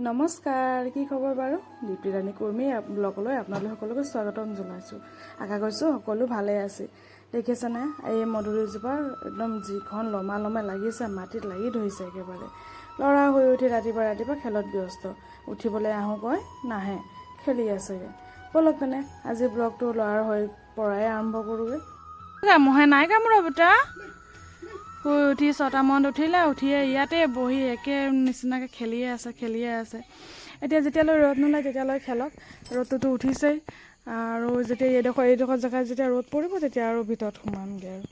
নমস্কাৰ, কি খবৰ বাৰু? দীপ্তি ৰাণী কুৰ্মী ব্লগলৈ আপোনালোক সকলোকে স্বাগতম জনাইছোঁ। আশা কৰিছোঁ সকলো ভালে আছে। দেখিছেনে, এই মধুৰিজোপা একদম যিখন লমা লমে লাগিছে, মাটিত লাগি ধৰিছে একেবাৰে। ল'ৰা শুই উঠি ৰাতিপুৱা ৰাতিপুৱা খেলত ব্যস্ত। উঠিবলৈ আহোঁ কয়, নাহে, খেলি আছেগৈ। ব'লক তেনে আজি ব্লগটো ল'ৰাৰ হৈ পৰাই আৰম্ভ কৰোঁগৈ। মহে নাই কামোৰা বেটা। শুই উঠি 6টামানত উঠিলে, উঠিয়ে ইয়াতে বহি একে নিচিনাকৈ খেলিয়ে আছে, খেলিয়ে আছে। এতিয়া যেতিয়ালৈ ৰ'দ নোলায় তেতিয়ালৈ খেলক। ৰ'দটোতো উঠিছেই আৰু যেতিয়া এইডোখৰ জেগাত যেতিয়া ৰ'দ পৰিব, তেতিয়া আৰু ভিতৰত সোমামগৈ। আৰু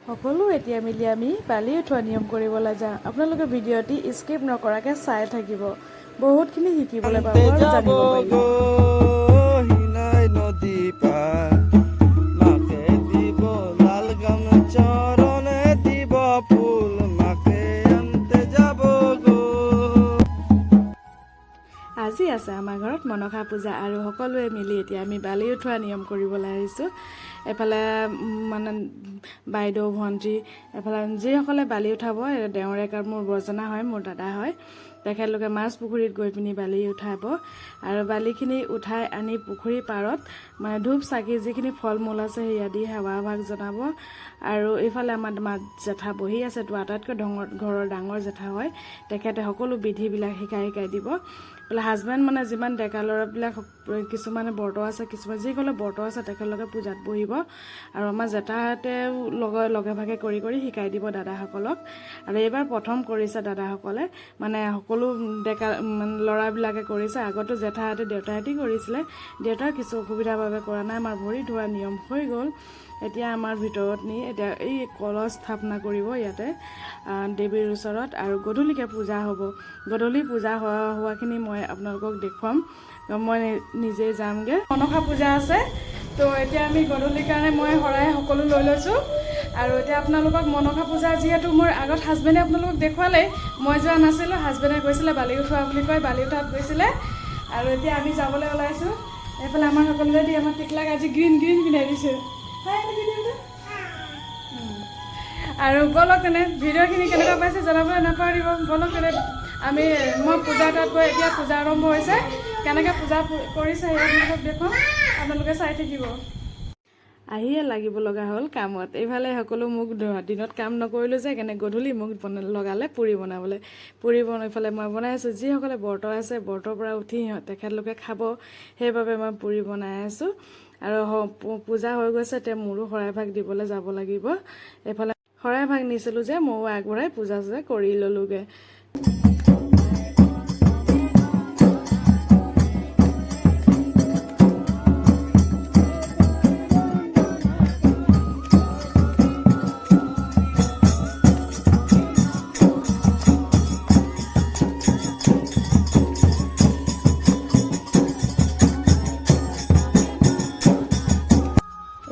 সকলো এতিয়া মিলি আমি বালি উঠোৱা নিয়ম কৰিবলৈ যাওঁ। আপোনালোকে ভিডিঅ'টি স্কিপ নকৰাকৈ চাই থাকিব, বহুতখিনি শিকিবলৈ পাব আৰু জানিব পাৰিব। সিনাই নদী পাৰ, মাকে দিব লাল গাম, চৰণে দিব ফুল, মাকে আনতে যাব গো। আজি আছে আমাৰ ঘৰত মনসা পূজা আৰু সকলোৱে মিলি এতিয়া আমি বালি উঠোৱা নিয়ম কৰিবলৈ আহিছোঁ। এফালে মানে বাইদেউ, ভণ্টি, এফালে যিসকলে বালি উঠাব, দেওৰেক আৰু মোৰ বৰজনা হয়, মোৰ দাদা হয়, তেখেতলোকে মাছ পুখুৰীত গৈ পিনি বালি উঠাব। আৰু বালিখিনি উঠাই আনি পুখুৰীৰ পাৰত মানে ধূপ চাকি, যিখিনি ফল মূল আছে, সেয়া দি সেৱা ভাগ জনাব। আৰু এইফালে আমাৰ মাত জেঠা বহি আছে, তো আটাইতকৈ ডাঙৰ, ঘৰৰ ডাঙৰ জেঠা হয়, তেখেতে সকলো বিধিবিলাক শিকাই শিকাই দিব। বোলে হাজবেণ্ড মানে যিমান ডেকা ল'ৰাবিলাক, কিছুমানে ব্ৰত আছে, কিছুমান যিসকলে ব্ৰত আছে, তেখেতলোকে পূজাত বহিব। আৰু আমাৰ জেঠাহঁতেও লগে লগে ভাগে কৰি কৰি শিকাই দিব দাদাসকলক। আৰু এইবাৰ প্ৰথম কৰিছে দাদাসকলে, মানে সকলো ডেকা মানে ল'ৰাবিলাকে কৰিছে। আগতো জেঠাহঁতে, দেউতাহঁতে কৰিছিলে। দেউতাৰ কিছু অসুবিধাৰ বাবে কৰা নাই। আমাৰ ভৰি ধোৱা নিয়ম হৈ গ'ল। এতিয়া আমাৰ ভিতৰত নি এতিয়া এই কলহ স্থাপনা কৰিব ইয়াতে দেৱীৰ ওচৰত আৰু গধূলিকৈ পূজা হ'ব। গধূলি পূজা হোৱাখিনি মই আপোনালোকক দেখুৱাম। মই নিজেই যামগৈ। মনসা পূজা আছে, তো এতিয়া আমি গধূলিৰ কাৰণে মই শৰাই সকলো লৈ লৈছোঁ। আৰু এতিয়া আপোনালোকক মনসা পূজা যিহেতু মোৰ আগত হাজবেণ্ডে আপোনালোকক দেখুৱালেই, মই যোৱা নাছিলোঁ। হাজবেণ্ডে গৈছিলে, বালি উঠোৱা বুলি কয়, বালি উঠাত গৈছিলে। আৰু এতিয়া আমি যাবলৈ ওলাইছোঁ। এইফালে আমাৰ সকলোৰে দি আমাৰ টিকলাক আজি গ্ৰীণ গ্ৰীণ পিন্ধাই দিছোঁ। হাই নেকি দিওঁতে। আৰু ব'লক তেনে, ভিডিঅ'খিনি কেনেকুৱা পাইছে জনাবলৈ নাপাহৰিব। ব'লক তেনে, আমি মই পূজা তাত গৈ, এতিয়া পূজা আৰম্ভ হৈছে, কেনেকৈ পূজা কৰিছে সেই আপোনালোকক দেখুৱাম, আপোনালোকে চাই থাকিব। আহিয়ে লাগিব লগা হ'ল কামত। এইফালে সকলো মোক দিনত কাম নকৰিলোঁ যে, সেইকাৰণে গধূলি মোক লগালে পুৰি বনাবলৈ। পুৰি এইফালে মই বনাই আছোঁ। যিসকলে ব্ৰত আছে, ব্ৰতৰ পৰা উঠি সিহঁত তেখেতলোকে খাব, সেইবাবে মই পুৰি বনাই আছোঁ। আৰু পূজা হৈ গৈছে, এতিয়া মোৰো শৰাই ভাগ দিবলৈ যাব লাগিব। এইফালে শৰাই ভাগ নিছিলোঁ যে, ময়ো আগবঢ়াই পূজা চূজা কৰি ল'লোগৈ।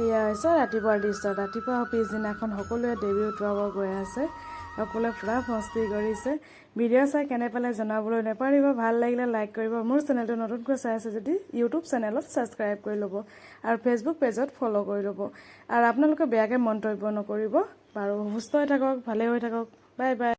এয়া হৈছে ৰাতিপুৱাৰ দৃশ্য। ৰাতিপুৱা পিছদিনাখন সকলোৱে দেৱী উটুৱাব গৈ আছে। সকলোৱে পূৰা মস্তি কৰিছে। ভিডিঅ' চাই কেনে পালে জনাবলৈ নাপাহৰিব। ভাল লাগিলে লাইক কৰিব। মোৰ চেনেলটো নতুনকৈ চাই আছে যদি ইউটিউব চেনেলত ছাবস্ক্ৰাইব কৰি ল'ব আৰু ফেচবুক পেজত ফ'ল' কৰি ল'ব। আৰু আপোনালোকে বেয়াকৈ মন্তব্য নকৰিব। বাৰু, সুস্থ হৈ থাকক, ভালে হৈ থাকক। Bye bye.